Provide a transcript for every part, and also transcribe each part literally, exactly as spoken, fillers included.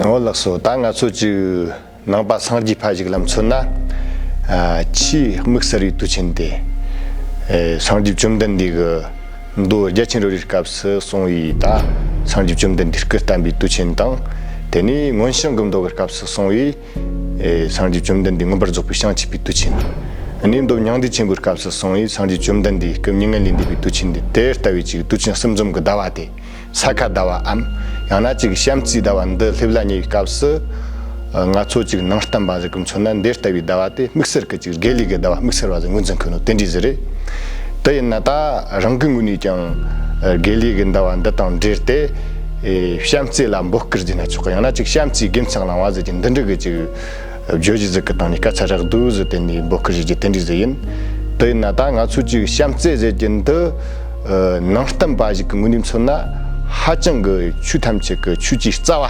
འོ་ལགས་སོ། ད་ང་ཚོ་ཅིག་ནང་པ་སངས་རྒྱས་ཕ་ཞིག་ལ་མཚོན་ན། ཨ། ཆེས་དམིགས་བསལ་བའི་དུས་ཆེན་དེ། ཨེ། སངས་རྒྱས་བཅོམ་ལྡན་འདས་ཀྱི་མདོ་རྒྱ་ཆེན་རབ་རིའི་སྐབས་སུ་གསུངས་པའི། ད་སངས་རྒྱས་བཅོམ་ལྡན་འདས་སྐུ་བལྟམས་པའི་དུས་ཆེན་དང་། དེ་ནས་མངོན་བྱང་གི་མདོ་གི་སྐབས་སུ་གསུངས་པའི། ཨེ། སངས་རྒྱས་བཅོམ་ལྡན་འདས་མངོན་པར་རྫོགས་པའི་ཞིང་བཅས་པའི་དུས་ཆེན། གནས་མདོ་མྱང་འདས་ཆེན་པོའི་སྐབས་སུ་གསུངས་པའི་སངས་རྒྱས་བཅོམ་ལྡན་འདས་སྐུ་མྱ་ངན་ལས་འདས་པའི་དུས་ཆེན་དེ། དེ་ལྟ་བུའི་ཅིག་དུས་ཆེན་གསུམ་འཛོམས་ཀྱི་ཟླ་བ་དེ། ས་ཁ་ཟླ་བའམ། ཡང་ན་ཅིག་བྱམས་བརྩེའི་ཟླ་བ་འདི་སླེབས་ལ་ཉེ་བའི་སྐབས་སུ། ཨ། ང་ཚོ་ཅིག་ནང་བསྟན་པ་ཟིག་གི་མཚོན་ན། འདི་ལྟ་བུའི་ཟླ་བ་དེ་དམིགས་བསལ་གྱི་ཅིག་དགེ་ལས་ཀྱི་ཟླ་བ་དམིགས་བསལ་བ་ཟིག་ངོས་འཛིན་གི་ནོ་དེ་འདྲ་ཟིག་རེད། དེ་ཡིན་ན་ད་རང་གི་ངོས་ནས་ཀྱང་། ཨ། དགེ་ལས་ཀྱི་ཟླ་བ་འདི་དང་འབྲེལ་ཏེ། ཨེ། བྱམས་བརྩེ་ལ་འབོད་སྐུལ་ཟེར་ན་ཆོག་གི། ཡང་ན་ཅིག་བྱམས་བརྩེའི་དགེ་མཚན་བླང་བ་ཟེར་གྱི་འདི་འདྲ་གི་ཅིག་བརྗོད་གཞི་ཟིག་གི་སྟེང་ནས། སྐད་ཆ་རགས་བསྡུས་ཟིག་དེ་ནས་འབོད་སྐུལ་བྱེད་རྒྱུ་དེ་འདྲ་ཟིག་ཡིན། དེ་ཡིན་ན་ད་ང་ཚོ་ཅིག་བྱམས་བརྩེ་ཟེར་གྱི་འདི། ཨ། ནང་བསྟན་པ་ཞིག་གི་ངོས་ནས་མཚོན་ན། ཧ་ཅང་གི་ཆོས་ཐམས་ཅད་ཀྱི་ཆོས་ཀྱི་རྩ་བ།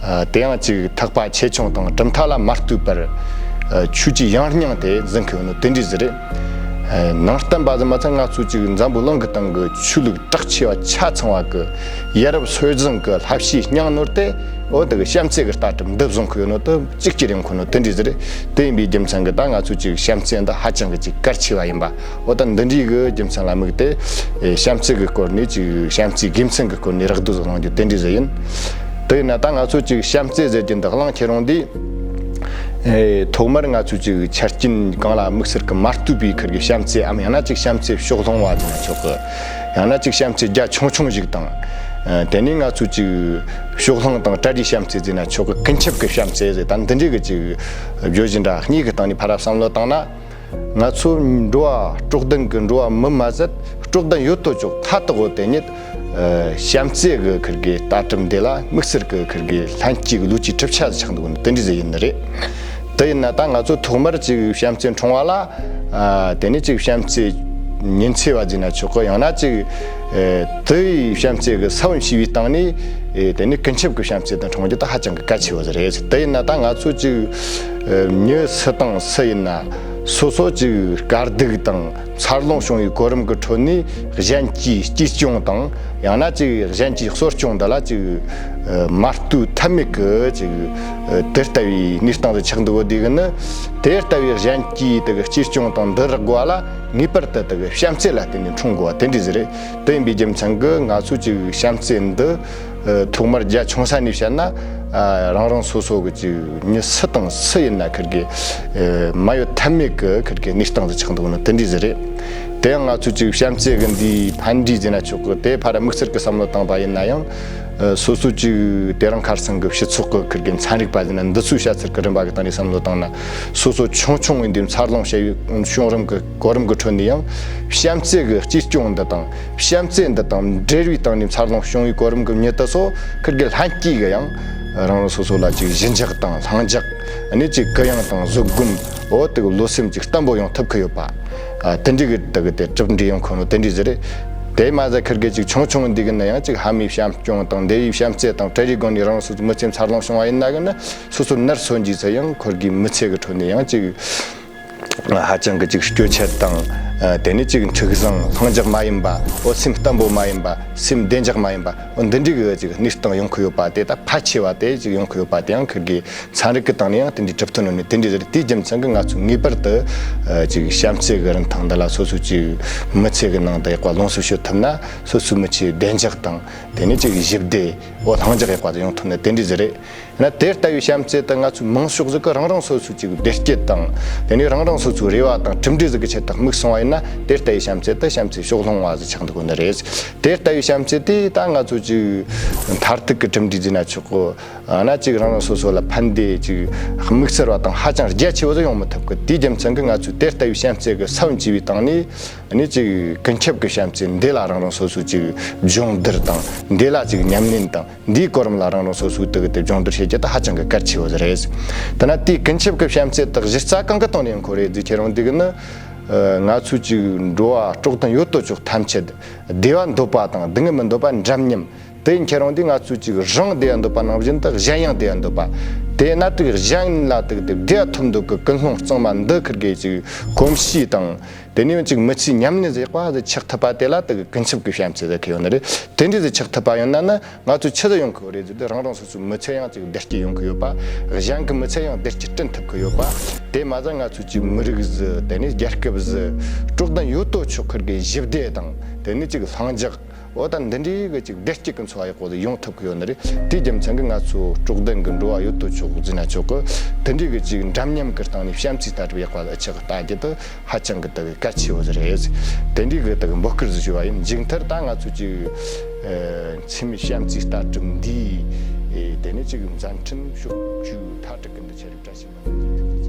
ཨ། དེ་ཡང་ཅིག་ཐེག་པ་ཆེ་ཆུང་དང་གྲུབ་མཐའ་ལ་མ་ལྟོས་པར། ཨ། ཆོས་ཀྱི་ཡང་སྙིང་དེ་འཛིན་གི་ཡོད་ནོ་དེ་འདྲ་ཟིག་རེད། ཨ། ནང་བསྟན་པ་ཟིག་མ་ཚད་ང་ཚོ་ཅིག་འཛམ་བུ་གླིང་གི་སྟེང་གི་ཆོས་ལུགས་གྲགས་ཆེ་བ་ཆ་ཚང་བ་གི་ཡ་རབས་སྲོལ་རྒྱུན་གི་བསླབ་བྱའི་སྙིང་ནོར་དེ། འོ། དེ་གི་བྱམས་བརྩེ་གི་ལྟ་གྲུབ་འདི་བཟུང་གི་ཡོད་ནོ་དེ་གཅིག་གྱུར་ཡོང་གི་ནོ་དེ་འདྲ་ཟིག་རེད། དེ་ཡིན་པའི་རྒྱུ་མཚན་གྱིས་ད་ང་ཚོ་ཅིག་བྱམས་བརྩེ་འདི་ཧ་ཅང་གི་ཅིག་གལ་ཆེ་བ་ཡིན་པ། འོ། ད་འདི་འདྲའི་གི་རྒྱུ་མཚན་ལ་དམིགས་ཏེ། ཨེ། བྱམས་བརྩེ་གི་སྐོར་ནས་ཅིག་བྱམས་བརྩེའི་དགེ་མཚན་གི་སྐོར་ནས་རགས་བསྡུས་ཟིག་གནང་རྒྱུ་དེ་འདྲ་ཟིག་ཡིན། དེ་ཡིན་ན་ད་ང་ཚོ་ཅིག་བྱམས་བརྩེ་ཟེར་རྒྱུ་འདི་གླེང་ཁྱེར་རུང་དུས། ཨེ། ཐོག་མར་ང་ཚོ་ཅིག་ཆ་རྐྱེན་གང་ལ་དམིགས་བསལ་གི་མ་ལྟོས་པའི་ཁུར་གི་བྱམས་བརྩེའམ། ཡང་ན་ཅིག་བྱམས་བརྩེ་ཕྱོགས་ལྷུང་བ་ཟེར་ན་ཆོག་གི། ཡང་ན་ཅིག་བྱམས་བརྩེ་རྒྱ་ཆུང་ཆུང་ཞིག་དང་། ཨ། དེ་ནས་ང་ཚོ་ཅིག་ཕྱོགས་ལྷུང་དང་བྲལ་བའི་བྱམས་བརྩེ་ཟེར་ན་ཆོག་གི། ཀུན་ཁྱབ་ཀྱི་བྱམས་བརྩེ་ཟེར། ད་འདི་འདྲའི་གི་ཅིག་བརྗོད་གཞི་འདྲ་གཉིས་ཀྱི་སྟེང་ནས་ཕར་ར་བསམ་བློ་བཏང་ན། ང་ཚོ་འགྲོ་བ་སྲོག་ལྡན་གྱི་འགྲོ་བ་མི་མ་ཟད། སྲོག་ལྡན་ཡོད་དོ་ཅོག་མཐའ་དག་གོ་དེ་ཉིད། ཨ། བྱམས་བརྩེ་གི་ཁུར་གི་ལྟ་གྲུབ་འདི་ལ་དམིགས་བསལ་གི་ཁུར་གི་ལྷན་སྐྱེས་ཀྱི་ལུས་ཀྱི་གྲུབ་ཆ་ཆགས་འདུག་ནི་དེ་འདྲ་ཟིག་ཡིན་ནི་རེད། དེ་ཡིན་ན་ད་ང་ཚོ་ཐོག་མར་ཅིག་བྱམས་བརྩེ་འཁྲུངས་པ་ལ། ཨ། དེ་ནས་ཅིག་བྱམས་བརྩེ་ཉི་ཚེ་བ་ཟེར་ན་ཆོག་གི། ཡང་ན་ཅིག། ཨ། དེའི་བྱམས་བརྩེ་གི་ས་བོན་བྱས་པའི་སྟེང་ནས། ཨེ། དེ་ནས་ཀུན་ཁྱབ་ཀྱི་བྱམས་བརྩེ་དེ་འཁྲུངས་རྒྱུ་དེ་ཧ་ཅང་གི་གལ་ཆེ་བ་ཟིག་རེད། དེ་ཡིན་ན་ད་ང་ཚོ་ཅིག། ཨ། མྱི་སུ་དང་སུ་ཡིན་ན། སོ་སོ་ཅིག་དཀའ་སྡུག་དང་འཚར་ལོངས་བྱུང་བའི་གོ་རིམ་གྱི་ཁྲོད་ནས། གཞན་གྱི་གཅེས་སྐྱོང་དང་། ཡང་ན་ཅིག་གཞན་གྱི་གསོ་སྐྱོང་འདི་ལ་ཅིག། ཨ། མ་ལྟོས་ཐབས་མེད་ཀྱི་ཅིག། ཨ། དེ་ལྟ་བུའི་གནས་སྟངས་དེ་ཆགས་འདུག་གོ་དེ་གི་ནི། དེ་ལྟ་བུའི་གཞན་གྱི་དེ་གི་གཅེས་སྐྱོང་དང་འདུ་རགས་དགོས་པ་ལ། ངེས་པར་དུ་དེ་གི་བྱམས་བརྩེ་ལ་བརྟེན་ནས་འཁྲུངས་དགོས་པ་དེ་འདྲ་ཟིག་རེད། དེ་ཡིན་པའི་རྒྱུ་མཚན་གྱིས་ང་ཚོ་ཅིག་བྱམས་བརྩེ་འདི། ཨ། ཐོག་མར་རྒྱ་ཆུང་ས་ནས་བཤད་ན། ཨ། རང་རང་སོ་སོ་གི་ཅིག་མྱི་སུ་དང་སུ་ཡིན་ན་ཁུར་གི། ཨ། མ་ཡོད་ཐབས་མེད་ཀྱི་ཁུར་གི་གནས་སྟངས་དེ་ཆགས་འདུག་ནི་དེ་འདྲ་ཟིག་རེད། དེ་ཡང་ང་ཚོ་ཅིག་བྱམས་བརྩེ་གི་འདིའི་ཕན་འབྲས་ཟེར་ན་ཆོག་གི། དེ་ཕར་དམིགས་བསལ་གི་བསམ་བློ་བཏང་པ་ཡིན་ན་ཡང་། ཨ། སོ་སོ་ཅིག་དེ་རིང་ཁ་སང་གི་སྤྱི་ཚོགས་གི་ཁུར་གི་ཚན་རིག་པ་ཟེར་ན། འདི་ཚོའི་བཤད་ཚུལ་གི་རིམ་པ་གི་སྟེང་ནས་བསམ་བློ་བཏང་ན། སོ་སོ་ཆུང་ཆུང་ངུ་འདི་འཚར་ལོངས་བྱ་བའི་བྱུང་རིམ་གི་གོ་རིམ་གི་ཁྲོད་ནས་ཡང་། བྱམས་བརྩེ་གི་གཅེས་སྐྱོང་འདི་དང་། བྱམས་བརྩེ་འདི་དང་འབྲེལ་བའི་སྟེང་ནས་འཚར་ལོངས་བྱུང་བའི་གོ་རིམ་གྱི་མྱི་དེ་ཚོ་ཁུར་གི་ལྷན་སྐྱེས་ཀྱིས་ཡང་རང་རང་སོ་སོ་ལ་ཅིག་ཞི་འཇགས་དང་ལྷིང་འཇགས། ཨ་ནི་ཅིག་གུ་ཡངས་དང་བཟོད་སྒོམ། འོ། དེ་གི་བློ་སེམས་ཅིག་བརྟན་པོ་ཡོང་ཐུབ་ཀྱི་ཡོད་པ། ཨ། དེ་འདྲ་གི་དེ་གི་དེ་གྲུབ་འབྲས་ཡོང་ཁུལ་ནོ་དེ་འདྲ་ཟིག་རེད། དེ་མ་ཟད་ཁུར་གི་ཅིག་ཆུང་ཆུང་འདི་གི་ནི་ཡང་ཅིག་ཕ་མའི་བྱམས་སྐྱོང་དང་འདས་པའི་བྱམས་བརྩེ་དང་བྲལ་བའི་སྒོ་ནས་རང་རང་སོ་སོའི་མི་ཚེ་འཚར་ལོངས་བྱུང་བ་ཡིན་ན་གི་ནི། སོ་སོ་ནར་སོན་རྗེས་སུ་ཡང་ཁུར་གི་མི་ཚེ་གི་ཁྲོད་ནས་ཡང་ཅིག་ཧ་ཅང་གི་ཅིག་སྐྱོ་ཆེར་དང་། ཨ། དེ་ནས་ཅིག་འཁྲུག་བཟང་ལྷིང་འཇགས་མ་ཡིན་པ། འོ། སེམས་བརྟན་པོ་མ་ཡིན་པ། སེམས་བདེ་འཇགས་མ་ཡིན་པ། འོ། འདི་འདྲའི་གི་ཅིག་གནས་སྟངས་ཡོང་གི་ཡོད་པ་དེ་ད་ཕལ་ཆེ་བ་དེ་ཅིག་ཡོང་གི་ཡོད་པ་དེ་ཡང་ཁུར་གི་ཚན་རིག་གི་སྟེང་ནས་ཡང་དེ་འདྲའི་གྲུབ་ཐོབ་ནོ་ནི་དེ་འདྲ་ཟིག་རེད། དེའི་རྒྱུ་མཚན་གྱིས་ང་ཚོས་ངེས་པར་དུ། ཨ། ཅིག་བྱམས་བརྩེ་གི་རིན་ཐང་འདི་ལ་སོ་སོའི་ཅིག་མི་ཚེ་གི་ནང་དུ་ཡག་པ་ལོངས་སུ་སྤྱོད་ཐུབ་ན། སོ་སོའི་མི་ཚེ་བདེ་འཇགས་དང་། དེ་ནས་ཅིག་ཞི་བདེ། འོ། ལྷིང་འཇགས་ཡག་པ་དེ་ཡོང་ཐུབ་ན་དེ་འདྲ་ཟིག་རེད། ཡིན་ན་དེ་ལྟ་བུའི་བྱམས་བརྩེ་དེ་ང་ཚོའི་མང་ཤོས་ཟིག་གིས་རང་རང་སོ་སོའི་ཅིག་བདེ་སྐྱིད་དང་། དེ་ནས་རང་རང་སོ་སོའི་རེ་བ་དང་གྲུབ་འབྲས་ཟིག་གི་ཆེད་དུ་དམིགས་སོང་བ་ཡིན་ན། དེ་ལྟ་བུའི་བྱམས་བརྩེ་དེ་བྱམས་བརྩེ་ཕྱོགས་ལྷུང་བ་ཟིག་ཆགས་འདུག་གོ་ནི་རེད། དེ་ལྟ་བུའི་བྱམས་བརྩེ་དེ་ད་ང་ཚོ་ཅིག་མཐར་ཐུག་གི་གྲུབ་འབྲས་ཟེར་ན་ཆོག་གི། ཨ། ན་ཅིག་རང་རང་སོ་སོ་ལ་ཕན་བདེ་ཅིག་དམིགས་བསལ་བ་དང་ཧ་ཅང་རྒྱ་ཆེ་བ་ཟིག་ཡོང་མི་ཐུབ་གི། དེའི་རྒྱུ་མཚན་གྱིས་ང་ཚོས་དེ་ལྟ་བུའི་བྱམས་བརྩེ་གི་ས་བོན་བཅས་པའི་སྟེང་ནས། ཨ་ནི་ཅིག་ཀུན་ཁྱབ་ཀྱི་བྱམས་བརྩེ་འདི་ལ་རང་རང་སོ་སོ་ཅིག་སྦྱོང་བརྡར་དང་། འདི་ལ་ཅིག་ཉམས་ལེན་དང་། འདིའི་གོ་རིམ་ལ་རང་རང་སོ་སོའི་དེ་གི་དེ་སྦྱོང་བརྡར་བྱེད་རྒྱུ་དེ་ཧ་ཅང་གི་གལ་ཆེ་བ་ཟིག་རེད། དེ་ན་དེའི་ཀུན་ཁྱབ་ཀྱི་བྱམས་བརྩེ་དག་གཞི་རྩ་གང་གི་སྟེང་ནས་ཡོང་གི་རེད་ཟེར་ཁྱེར་རུང་། དེ་གི་ནི། ཨ། ང་ཚོས་ཅིག་འགྲོ་བ་སྲོག་ལྡན་ཡོད་དོ་ཅོག་ཐམས་ཅད་བདེ་བ་འདོད་པ་དང་སྡུག་བསྔལ་མི་འདོད་པ་འདྲ་མཉམ། དེ་ཡིན་ཁྱེད་རང་འདི་ང་ཚོས་ཅིག་རང་བདེ་ཡ་འདོད་པ་ནང་བཞིན་དུ་གཞན་ཡང་བདེ་ཡ་འདོད་པ། དེས་ན་དེ་གཞན་ལ་དེ་དེ་བདེ་ཡ་ཐོབ་འདོད་ཀྱི་ཀུན་སློང་གཙང་མ་འདི་ཁིར་གི་ཅིག་གོམས་གཤིས་དང་། དེ་ནས་ཅིག་མི་ཚེའི་ཉམས་ལེན་ཟེར་བ་ཟིག་ཆགས་ཐུབ་པ་དེ་ལ་དེ་གི་ཀུན་ཁྱབ་ཀྱི་བྱམས་བརྩེ་ཟེར་གི་ཡོད་ནི་རེད། དེ་འདྲ་ཟིག་ཆགས་ཐུབ་པ་ཡོད་ན་ནི་ང་ཚོ་ཆི་ཟིག་ཡོང་གི་ཡོད་རེད་ཟེར་དུས། རང་རང་སོ་སོའི་མི་ཚེ་ཡང་ཅིག་བདེ་སྐྱིད་ཡོང་གི་ཡོད་པ། གཞན་གྱི་མི་ཚེ་ཡང་བདེ་སྐྱིད་བསྐྲུན་ཐུབ་གི་ཡོད་པ། དེ་མ་ཟད་ང་ཚོ་ཅིག་མི་རིགས་ཟིག་དེ་ནས་རྒྱལ་ཁབ་ཟིག་དཀྲོག་གཏམ་ཡོད་དོ་ཅོག་ཁིར་གི་ཞི་བདེ་དང་། དེ་ནས་ཅིག་ལྷིང་འཇགས། འོ་ད་འདི་འདྲའི་གི་ཅིག་བདེ་སྐྱིད་ཀྱི་འཚོ་བ་ཡག་པོ་ཟིག་ཡོང་ཐུབ་གི་ཡོད་ནི་རེད། དེའི་རྒྱུ་མཚན་གྱིས་ང་ཚོ་དཀྲོག་གཏམ་གྱི་འགྲོ་བ་ཡོད་དོ་ཅོག་ཟེར་ན་ཆོག་གི། དེ་འདྲའི་གི་ཅིག་འདྲ་མཉམ་གྱི་སྟེང་ནས་བྱམས་བརྩེའི་ལྟ་གྲུབ་ཡག་པ་ཟིག་ཆགས་ལྟ་རྒྱུ་དེ་ཧ་ཅང་གི་དེ་གི་གལ་ཆེ་བོ་ཟིག་རེད། དེ་འདྲའི་གི་དེ་གི་འབོད་སྐུལ་ཟིག་ཞུ་བ་ཡིན། མཇུག་མཐར་ད་ང་ཚོ་ཅིག་ཨ་འཚེ་མེད་བྱམས་བརྩེའི་ལྟ་གྲུབ་འདིའི་ཨེ་དེ་ནས་ཅིག་མཛད་འཕྲིན་ཕྱོགས་བཅུ་མཐའ་དྲུག་གི་འདི་ཆེད་དུ་བཀྲ་ཤིས་སྨོན་ལམ་ཡིན།